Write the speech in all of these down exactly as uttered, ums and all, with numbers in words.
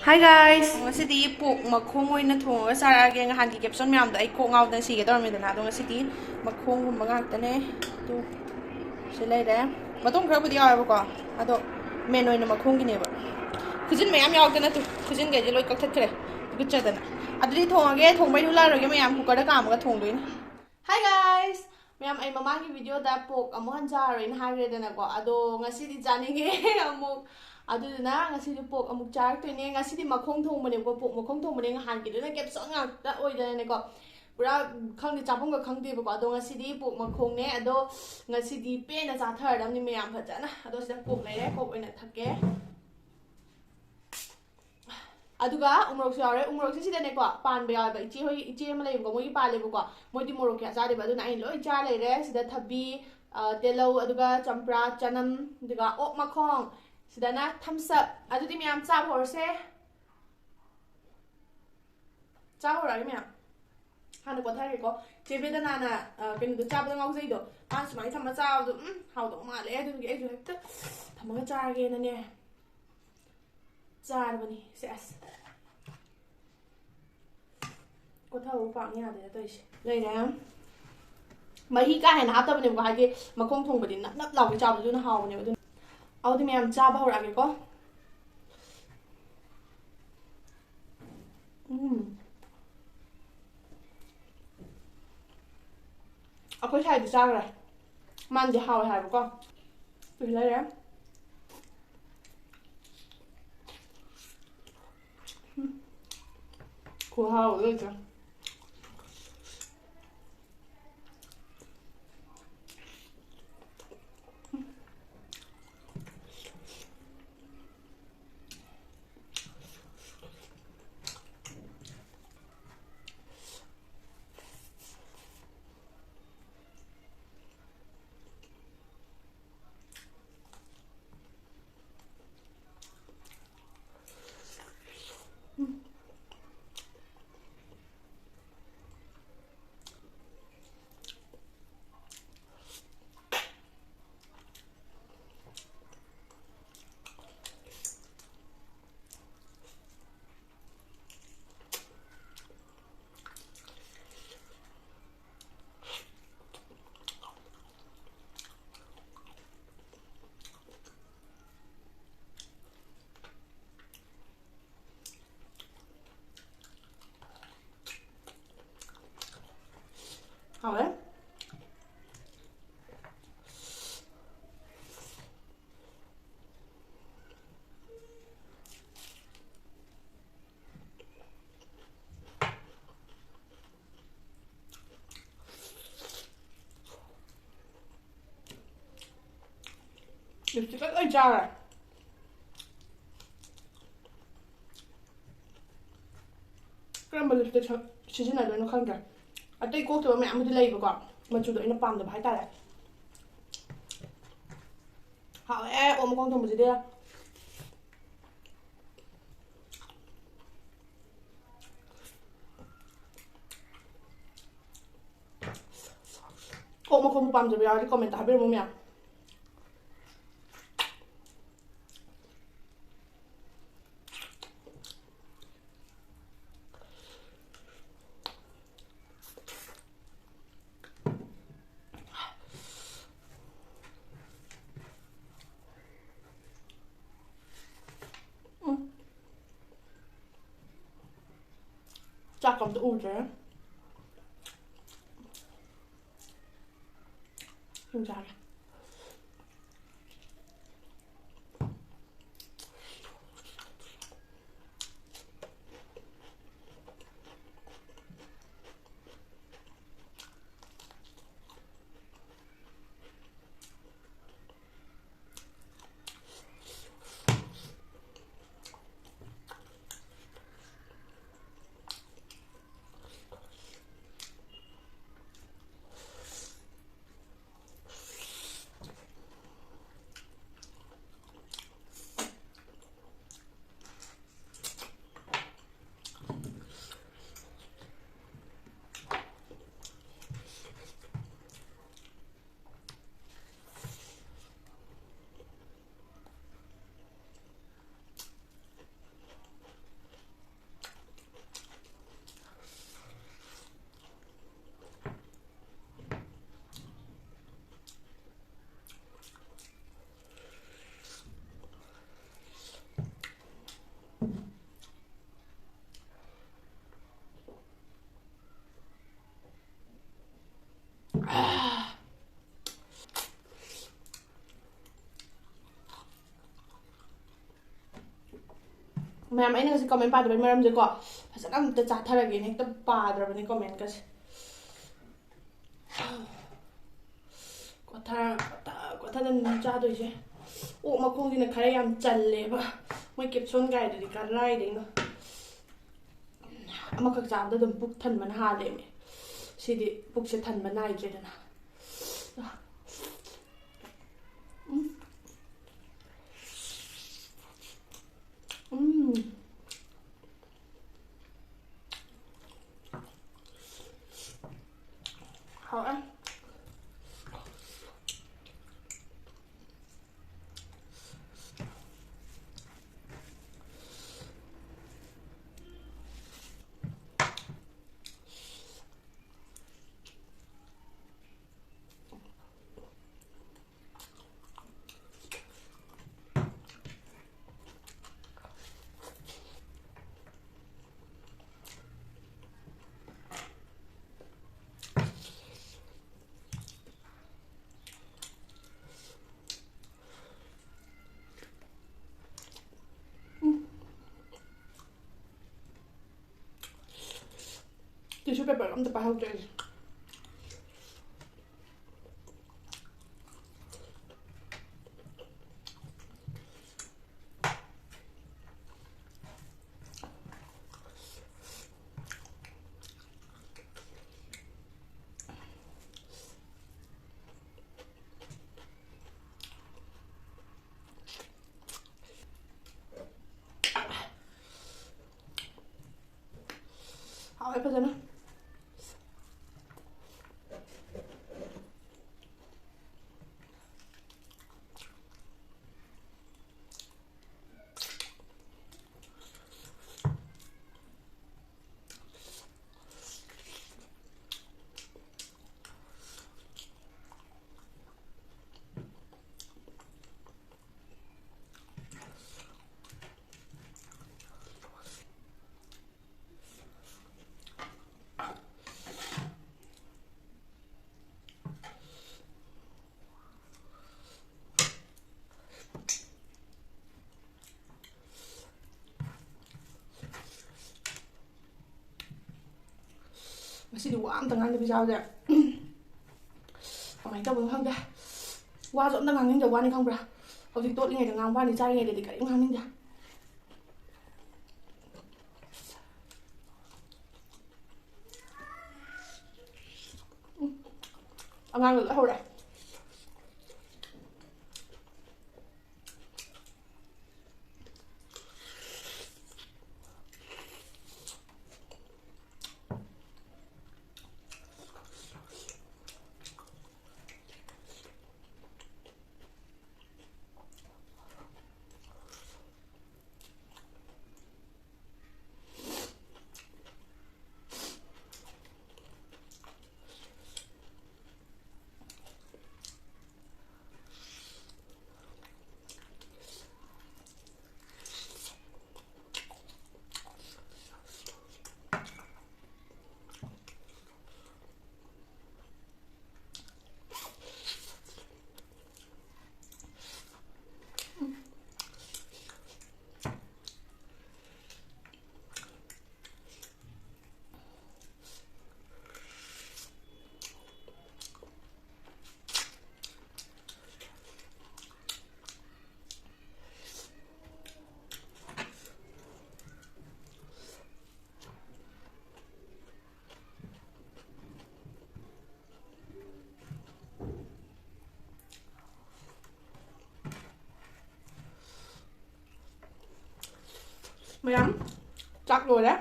Hi guys! ꯉꯁꯤꯗꯤ ꯄꯣꯛ ꯃꯈꯣꯡ ꯑꯣꯏꯅ ꯊꯣꯡꯉꯒ ꯆꯥꯔꯛꯑꯒꯦ꯫ ꯅꯍꯥꯟꯒꯤ ꯀꯦꯞꯁꯟ ꯃꯌꯥꯝꯗꯣ ꯑꯩ ꯀꯣꯛ ꯉꯥꯎꯗꯅ ꯁꯤꯒꯦ ꯇꯧꯔꯝꯃꯤꯗꯅ, ꯑꯗꯣ ꯉꯁꯤꯗꯤ ꯃꯈꯣꯡꯒꯨꯝꯕ ꯉꯥꯛꯇꯅꯦ꯫ ꯑꯗꯨ ꯁꯤ ꯂꯩꯔꯦ꯫ ꯃꯇꯣꯡ ꯈꯔꯕꯨꯗꯤ ꯌꯥꯎꯋꯦꯕꯀꯣ, ꯑꯗꯣ ꯃꯦꯟ ꯑꯣꯏꯅ ꯃꯈꯣꯡꯒꯤꯅꯦꯕ꯫ ꯈꯨꯖꯤꯟ ꯃꯌꯥꯝ ꯌꯥꯎꯔꯛꯇꯅ ꯇꯨ, ꯈꯨꯖꯤꯟꯈꯩꯁꯦ ꯂꯣꯏ ꯀꯛꯊꯠꯈ꯭ꯔꯦ, ꯇꯨꯀꯠꯆꯗꯅ꯫ ꯑꯗꯨꯗꯤ ꯊꯣꯡꯉꯒꯦ, ꯊꯣꯡꯕꯩ ꯍꯨꯜꯂꯛꯑꯔꯣꯏꯒꯦ ꯃꯌꯥꯝ, ꯀꯨꯀꯔꯗ ꯀꯥꯝꯃꯒ ꯊꯣꯡꯗꯣꯏꯅꯦ꯫ Hi guys! ꯃꯌꯥꯝ, ꯑꯩ ꯃꯃꯥꯡꯒꯤ ꯚꯤꯗꯤꯑꯣꯗ ꯄꯣꯛ ꯑꯃꯨꯛ ꯍꯟ ꯆꯥꯔꯣꯏꯅ ꯍꯥꯏꯈ꯭ꯔꯦꯗꯅꯀꯣ, ꯑꯗꯣ ꯉꯁꯤꯗꯤ ꯆꯥꯅꯤꯡꯉꯦ ꯑꯃꯨꯛ꯫ ꯑꯗꯨꯗꯨꯅ ꯉꯁꯤꯗꯤ ꯄꯣꯛ ꯑꯃꯨꯛ ꯆꯥꯔꯛꯇꯣꯏꯅꯦ꯫ ꯉꯁꯤꯗꯤ ꯃꯈꯣꯡ ꯊꯣꯡꯕꯅꯦꯕꯀꯣ, ꯄꯣꯛ ꯃꯈꯣꯡ ꯊꯣꯡꯕꯅꯦ꯫ ꯅꯍꯥꯟꯒꯤꯗꯨꯅ ꯀꯦꯞꯁꯟ ꯉꯥꯛꯇ ꯑꯣꯏꯗꯅꯅꯦꯀꯣ, ꯄꯨꯔꯥ ꯈꯪꯗꯦ, ꯆꯥꯐꯝꯒ ꯈꯪꯗꯦꯕꯀꯣ꯫ ꯑꯗꯣ ꯉꯁꯤꯗꯤ ꯄꯣꯛ ꯃꯈꯣꯡꯅꯦ꯫ ꯑꯗꯣ ꯉꯁꯤꯗꯤ ꯄꯦꯟꯅ ꯆꯥꯊꯔꯗꯕꯅꯤ ꯃꯌꯥꯝ ꯐꯖꯅ꯫ ꯑꯗꯣ ꯁꯤꯗ ꯀꯣꯛ ꯂꯩꯔꯦ, ꯀꯣꯛ ꯑꯣꯏꯅ ꯊꯛꯀꯦ꯫ ꯑꯗꯨꯒ ꯎꯃꯣꯔꯣꯛꯁꯨ ꯌꯥꯎꯔꯦ꯫ ꯎꯃꯣꯔꯣꯛꯁꯦ ꯁꯤꯗꯅꯦꯀꯣ ꯄꯥꯟꯕ ꯌꯥꯎꯋꯦꯕ꯫ ꯏꯆꯦ ꯍꯣꯏ, ꯏꯆꯦ ꯑꯃ ꯂꯩꯌꯦꯕꯀꯣ, ꯃꯣꯏꯒꯤ ꯄꯥꯜꯂꯦꯕꯀꯣ꯫ ꯃꯣꯏꯗꯤ ꯃꯣꯔꯣꯛ ꯀꯌꯥ ꯆꯥꯗꯦꯕ, ꯑꯗꯨꯅ ꯑꯩꯅ ꯂꯣꯏ ꯆꯥ ꯂꯩꯔꯦ꯫ ꯁꯤꯗ ꯊꯕꯤ, ꯑ, ꯇꯤꯜꯍꯧ, ꯑꯗꯨꯒ ꯆꯝꯄ꯭ꯔꯥ, ꯆꯅꯝ, ꯑꯗꯨꯒ ꯑꯣꯛ ꯃꯈꯣꯡ, ꯁꯤꯗꯅ ꯊꯝꯁ ꯑꯞ꯫ ꯑꯗꯨꯗꯤ ꯃꯌꯥꯝ ꯆꯥꯕ ꯍꯧꯔꯁꯦ꯫ ꯆꯥꯕ ꯍꯧꯔꯛꯑꯒꯦ ꯃꯌꯥꯝ꯫ ꯍꯥꯟꯅ ꯀꯣꯊꯔꯒꯦꯀꯣ꯫ ꯆꯦ ꯕꯦꯗꯅꯥꯅ, ꯑ, ꯀꯩꯅꯣꯗꯣ ꯆꯥꯕꯗ ꯉꯥꯎꯖꯩꯗꯣ, ꯃꯥꯅ ꯁꯨꯃꯥꯏꯅ ꯊꯝꯃ ꯆꯥꯕꯗꯣ, ꯎꯝ, ꯍꯥꯎꯗꯧ ꯃꯥꯜꯂꯦ꯫ ꯑꯗꯨꯗꯨꯒꯤ ꯑꯩꯁꯨ ꯍꯦꯛꯇ ꯊꯝꯃꯒ ꯆꯥꯔꯒꯦꯅꯅꯦ ꯆꯥꯔꯕꯅꯤ꯫ ꯁꯦ ꯑꯁ꯫ ꯀꯣꯊꯕꯕꯨ ꯄꯥꯛꯅ ꯌꯥꯗꯦꯗ ꯇꯧꯔꯤꯁꯦ꯫ ꯂꯩꯔꯦ꯫ ꯃꯍꯤ ꯀꯥ ꯍꯦꯟꯅ ꯍꯥꯞꯇꯕꯅꯦꯕꯀꯣ, ꯍꯥꯏꯗꯤ ꯃꯈꯣꯡ ꯊꯣꯡꯕꯗꯤ ꯅꯞ ꯅꯞ ꯂꯥꯎꯒꯩ ꯆꯥꯕꯗꯨꯅ ꯍꯥꯎꯕꯅꯦꯕ꯫ ꯑꯗꯨꯅ ꯑꯗꯨꯗꯤ ꯃꯌꯥꯝ ꯆꯥꯕ ꯍꯧꯔꯛꯑꯒꯦꯀꯣ꯫ ꯎꯝ꯫ ꯑꯩꯈꯣꯏ ꯁꯥꯏꯗꯤ ꯆꯥꯈ꯭ꯔꯦ꯫ ꯃꯥꯅꯗꯤ ꯍꯥꯎꯋꯦ ꯍꯥꯏꯕꯀꯣ꯫ ꯁꯤ ꯂꯩꯔꯦ꯫ ꯎꯝ꯫ ꯈꯨꯍꯥꯎꯗꯤ ꯂꯩꯇ꯭ꯔꯦ꯫ ꯂꯤꯞꯁꯇꯤꯛꯀ ꯂꯣꯏ ꯆꯥꯈ꯭ꯔꯦ꯫ ꯀꯔꯝꯕ ꯂꯤꯞꯁꯇꯤꯛ ꯁ-, ꯁꯤꯖꯤꯟꯅꯗꯣꯏꯅꯣ ꯈꯪꯗ꯭ꯔꯦ꯫ ꯑꯇꯩ ꯀꯣꯛꯇꯕ ꯃꯌꯥꯝ ꯑꯃꯗꯤ ꯂꯩꯕꯀꯣ, ꯃꯆꯨꯗꯣ ꯑꯩꯅ ꯄꯥꯝꯗꯕ ꯍꯥꯏꯇꯥꯔꯦ꯫ ꯍꯥꯎꯋꯦ ꯑꯣꯛ ꯃꯈꯣꯡ ꯊꯣꯡꯕꯁꯤꯗꯤ꯫ ꯑꯣꯛ ꯃꯈꯣꯡꯕꯨ ꯄꯥꯝꯖꯕ ꯌꯥꯎꯔꯗꯤ comment ꯍꯥꯏꯕꯤꯔꯝꯃꯨ ꯃꯌꯥꯝ꯫ ꯎꯝ꯫ ꯆꯥꯛꯀ ꯑꯝꯇ ꯎꯗ꯭ꯔꯦ꯫ ꯌꯦꯟꯖꯥꯡ꯫ ꯃꯌꯥꯝ, ꯑꯩꯅ ꯉꯁꯤ comment ꯄꯥꯗꯕꯩ ꯃꯔꯝꯁꯦꯀꯣ, ꯐꯖꯅ ꯑꯝꯇ ꯆꯥꯊꯔꯒꯦꯅ ꯍꯦꯛꯇ ꯄꯥꯗ꯭ꯔꯕꯅꯦ commentꯀꯁꯦ꯫ ꯀꯣꯊꯔ-, ꯀꯣꯊ-, ꯀꯣꯊꯗꯅ ꯆꯥꯗꯣꯏꯁꯦ꯫ ꯑꯣꯛ ꯃꯈꯣꯡꯁꯤꯅ ꯈꯔ ꯌꯥꯝ ꯆꯜꯂꯦꯕ꯫ ꯃꯣꯏ ꯀꯦꯞꯁꯣꯟ ꯀꯥꯏꯗꯨꯗꯤ ꯀꯔꯥꯏꯗꯩꯅꯣ? ꯑꯃꯈꯛ ꯆꯥꯕꯗ ꯑꯗꯨꯝ ꯄꯨꯛ ꯊꯟꯕꯅ ꯍꯥꯜꯂꯦꯃꯤ꯫ ꯁꯤꯗꯤ ꯄꯨꯛꯁꯦ ꯊꯟꯕ ꯅꯥꯏꯗ꯭ꯔꯦꯗꯅ꯫ ꯎꯝ꯫ ꯎꯝ꯫ ꯍꯥꯎꯔꯦ꯫ ꯎꯝ꯫ Tissue paper ꯑꯝꯇ ꯄꯥꯏꯍꯧꯗ꯭ꯔꯦ ꯑꯩꯁꯦ꯫ ꯍꯥꯎꯋꯦ ꯐꯖꯅ꯫ ꯉꯁꯤꯗꯤ ꯋꯥ ꯑꯝꯇ ꯉꯥꯡꯗꯕꯤ ꯆꯥꯕꯁꯦ ꯀꯃꯥꯏꯅ ꯇꯧꯕꯅꯣ ꯈꯪꯗꯦ꯫ ꯋꯥꯁꯨ ꯑꯝꯇ ꯉꯥꯡꯅꯤꯡꯗꯕ ꯋꯥꯅꯤ, ꯈꯪꯕ꯭ꯔꯥ? ꯍꯧꯖꯤꯛ ꯇꯣꯠꯂꯤꯉꯩꯗ ꯉꯥꯡꯕ ꯋꯥꯅꯤ, ꯆꯥꯔꯤꯉꯩꯗꯗꯤ ꯀꯔꯤꯝ ꯉꯥꯡꯅꯤꯡꯗꯦ꯫ ꯎꯝ꯫ ꯑꯉꯥꯡꯗ ꯂꯣꯏ ꯍꯧꯔꯛꯑꯦ꯫ ꯃꯌꯥꯝ, ꯆꯥꯛ ꯂꯣꯏꯔꯦ꯫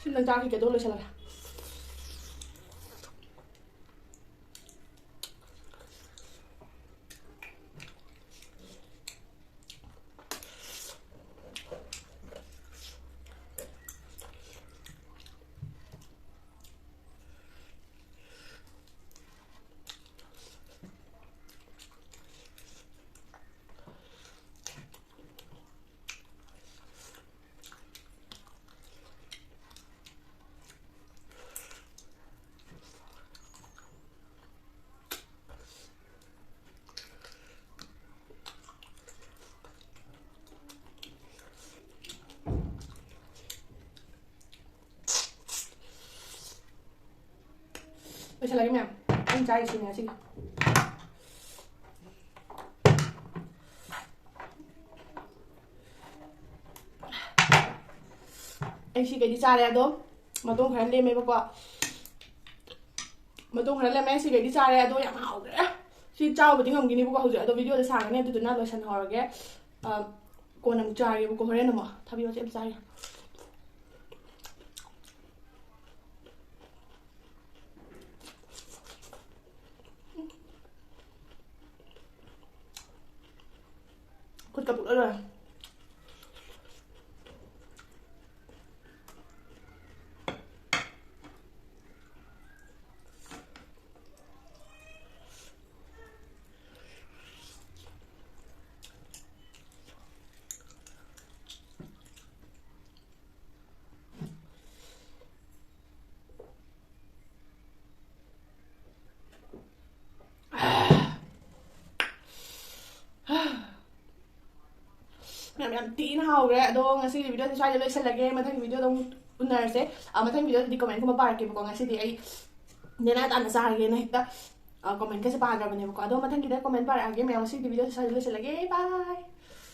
ꯁꯤꯝꯇꯪ ꯆꯥꯈꯤꯒꯦ, ꯑꯗꯨꯒ ꯂꯣꯏꯁꯤꯜꯂꯒꯦ꯫ ꯂꯣꯏꯁꯤꯜꯂꯒꯦ ꯃꯌꯥꯝ꯫ ꯑꯩꯅ ꯆꯥꯔꯤꯁꯤꯅꯦ ꯉꯁꯤꯒꯤ꯫ ꯑꯩ ꯁꯤꯈꯩꯗꯤ ꯆꯥꯔꯦ, ꯑꯗꯣ ꯃꯇꯣꯡ ꯈꯔ ꯂꯦꯝꯃꯦꯕꯀꯣ꯫ ꯃꯇꯣꯡ ꯈꯔ ꯂꯦꯝꯃꯦ, ꯁꯤꯈꯩꯗꯤ ꯆꯥꯔꯦ, ꯑꯗꯣ ꯌꯥꯝ ꯍꯥꯎꯈ꯭ꯔꯦ꯫ ꯁꯤ ꯆꯥꯕꯨꯗꯤ ꯉꯝꯈꯤꯅꯤꯕꯀꯣ ꯍꯧꯖꯤꯛ, ꯑꯗꯣ ꯚꯤꯗꯤꯑꯣꯗ ꯁꯥꯡꯉꯅꯤ, ꯑꯗꯨꯗꯨꯅ ꯂꯣꯏꯁꯟꯍꯧꯔꯒꯦ꯫ ꯑ, ꯀꯣꯟꯅ ꯑꯃꯨꯛ ꯆꯥꯔꯒꯦꯕꯀꯣ, ꯍꯣꯔꯦꯟ ꯑꯃꯨꯛ꯫ ꯊꯕꯤ ꯃꯆꯦꯠ ꯑꯃ ꯆꯥꯔꯤ꯫ ꯈꯨꯠꯀ ꯄꯨꯛꯂꯣꯏ ꯂꯣꯏꯔꯦ꯫ ꯃꯌꯥꯝ ꯌꯥꯝ ꯊꯤꯅ ꯍꯥꯎꯈ꯭ꯔꯦ꯫ ꯑꯗꯣ ꯉꯁꯤꯒꯤ ꯚꯤꯗꯤꯑꯣꯁꯦ ꯁ꯭ꯋꯥꯏꯗ ꯂꯣꯏꯁꯤꯜꯂꯒꯦ꯫ ꯃꯊꯪꯒꯤ ꯚꯤꯗꯤꯑꯣꯗ ꯑꯃꯨꯛ ꯎꯅꯔꯁꯦ꯫ ꯑ, ꯃꯊꯪꯒꯤ ꯚꯤꯗꯤꯑꯣꯗꯗꯤ ꯀꯃꯦꯟꯒꯨꯝꯕ ꯄꯥꯔꯛꯀꯦꯕꯀꯣ꯫ ꯉꯁꯤꯗꯤ ꯑꯩ ꯅꯦꯅꯥ ꯇꯥꯅ ꯆꯥꯔꯒꯦꯅ ꯍꯦꯛꯇ, ꯑ, ꯀꯃꯦꯟꯒꯁꯦ ꯄꯥꯗ꯭ꯔꯕꯅꯦꯕꯀꯣ꯫ ꯑꯗꯣ ꯃꯊꯪꯒꯤꯗ ꯀꯃꯦꯟ ꯄꯥꯔꯛꯑꯒꯦ ꯃꯌꯥꯝ꯫ ꯉꯁꯤꯒꯤ ꯚꯤꯗꯤꯑꯣꯁꯦ ꯁ꯭ꯋꯥꯏꯗ ꯂꯣꯏꯁꯤꯜꯂꯒꯦ꯫ ꯕꯥꯏ꯫